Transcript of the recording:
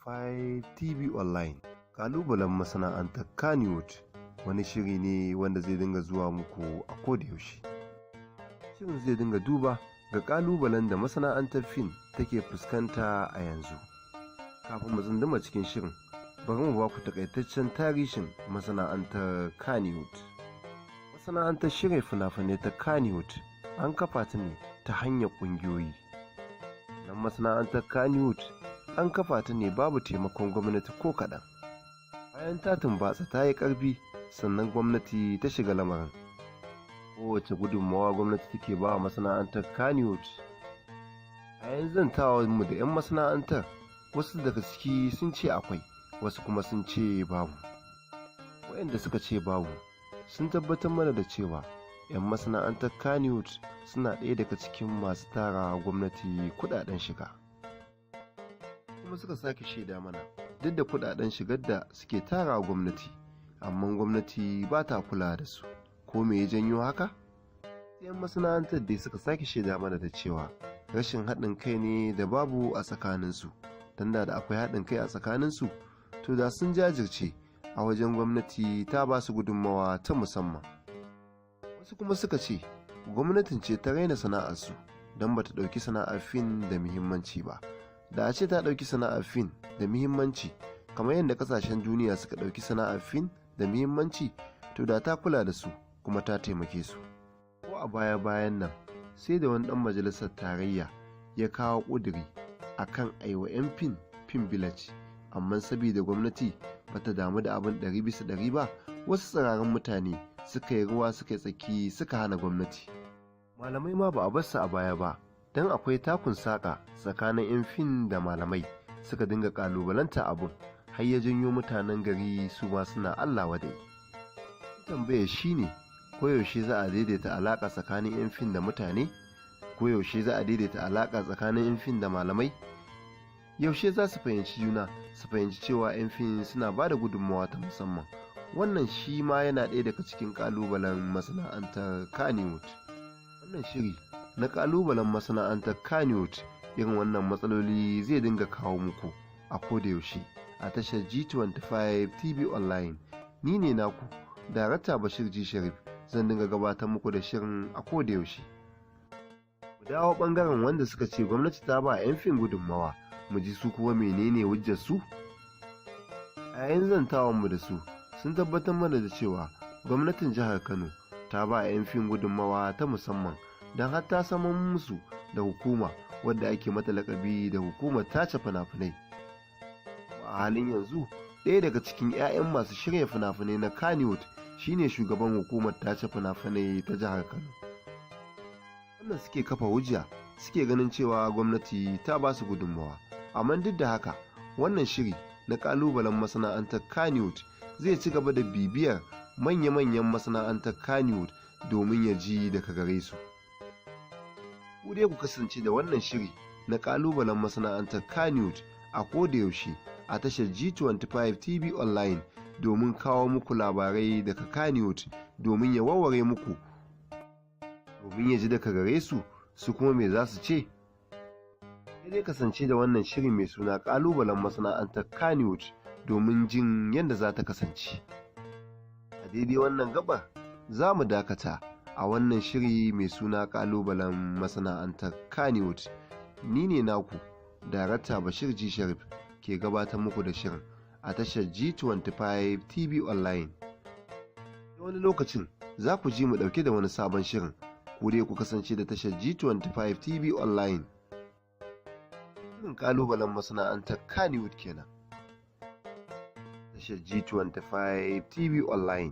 G25 TV Online. Kalubalen masana'antar Kannywood wani shiri ne wanda zai dinga zuwa muku a kodayaushe. Shirin zai dinga duba ga kalubalen da masana'antar fim take fuskanta a yanzu. Kafin mu tsunduma cikin shirin, bari mu ba ku takaitaccen tarihin masana'antar Kannywood. Masana'antar shirya fina-finai ta Kannywood an kafa ta ne ta hanyar ƙungiyoyi. Nan masana'antar Kannywood an kafa ta ne babu taimakon gwamnati ko kaɗan. Bayan ta tumbatsa ta yi ƙarfi, sannan gwamnati ta shiga lamarin. Kowace gudunmawa gwamnati take ba wa masana'antar Kannywood? A yanzu zantawar mu da 'yan masana'antar, wasu daga ciki sun ce akwai, wasu kuma sun ce babu. Waɗanda suka ce babu sun tabbatar mana da cewa 'yan masana'antar Kannywood suna ɗaya daga cikin masu tara gwamnati kuɗaɗen shiga. Kuma suka sake shaida mana duk da kuɗaɗen shigar da suke tara gwamnati, amma gwamnati ba ta kula da su. Ko me ya janyo haka? 'Yan masana'antar dai suka sake shaida mana da cewa rashin haɗin kai ne da babu a tsakaninsu, don da akwai haɗin kai a tsakaninsu, to da sun jajirce a wajen gwamnati ta ba su gudunmawa ta musamman. Wasu kuma suka ce gwamnatin ce ta raina sana'arsu don ba ta ɗauki sana'ar fim da muhimmanci ba. Da a ce ta ɗauki sana'ar fim da muhimmanci kamar yadda ƙasashen duniya suka ɗauki sana'ar fim da muhimmanci, to da ta kula da su kuma ta taimake su. Ko a baya-bayan nan, sai da wani ɗan majalisar tarayya ya kawo ƙuduri a kan aiwa 'yan fim film village, amma saboda gwamnati bata damu da abin 100% ba, wasu tsirarin mutane suka yi ruwa suka yi tsaki suka hana gwamnati. Malamai ma ba a bar su a baya ba, don akwai takun saƙa tsakanin 'yan fim da malamai, suka dinga ƙalubalanta abun har ya janyo mutanen gari su ma suna Allah wadai. Tambaya shine, koyaushe za a daidaita alaƙa tsakanin 'yan fim da mutane? Koyaushe za a daidaita alaƙa tsakanin 'yan fim da malamai? Yaushe za su fahimci juna, su fahimci cewa 'yan fim suna ba da gudunmawa ta musamman? Wannan shi ma yana ɗaya daga cikin ƙalubalen masana'antar Kannywood. Wannan shiri na ƙalubalen masana'antar Kannywood, irin wannan matsaloli zai dinga kawo muku a kodayaushe a tashar G25 TV Online. Ni ne naku, Darakta Bashir G Sharif, zan dinga gabatar muku da shirin a kodayaushe. Mu dawo ɓangaren wanda suka ce gwamnati ta ba 'yan fim gudunmawa, mu ji su kuma menene hujjar su. A yayin zantawan mu da su, sun tabbatar mana da cewa gwamnatin jihar Kano ta ba 'yan fim gudunmawa ta musamman, don har ta samar musu da hukuma wadda ake mata lakabi da hukumar tace fina-finai. A halin yanzu, ɗaya daga cikin 'ya'yan masu shirya fina-finai na Kannywood shine shugaban hukumar tace fina-finai ta jihar Kano. Wannan suke kafa hujja suke ganin cewa gwamnati ta ba su gudunmawa. Amma duk da haka, wannan shiri na kalubalen masana'antar Kannywood zai ci gaba da bibiyar manya-manyan masana'antar Kannywood domin ya ji daga gare su. Ku dai ku kasance da wannan shiri na kalubalen masana'antar Kannywood a kodayaushe a tashar G25 TV Online domin kawo muku labarai daga Kannywood, domin ya warware muku, domin ya ji daga gare su, su kuma me za su ce. Sai dai kasance da wannan shiri mai suna kalubalen masana'antar Kannywood domin jin yadda za ta kasance. A daidai wannan gabar za mu dakata a wannan shiri mai suna kalubalen masana'antar Kannywood. Ni ne naku, Darakta Bashir G Sharif, ke gabatar muku da shirin a tashar G25 TV Online. Wani lokacin za ku ji mu ɗauke da wani sabon shirin. Ku dai ku kasance da tashar G25 TV Online. Shirin kalubalen masana'antar Kannywood kenan. Tashar G25 TV Online.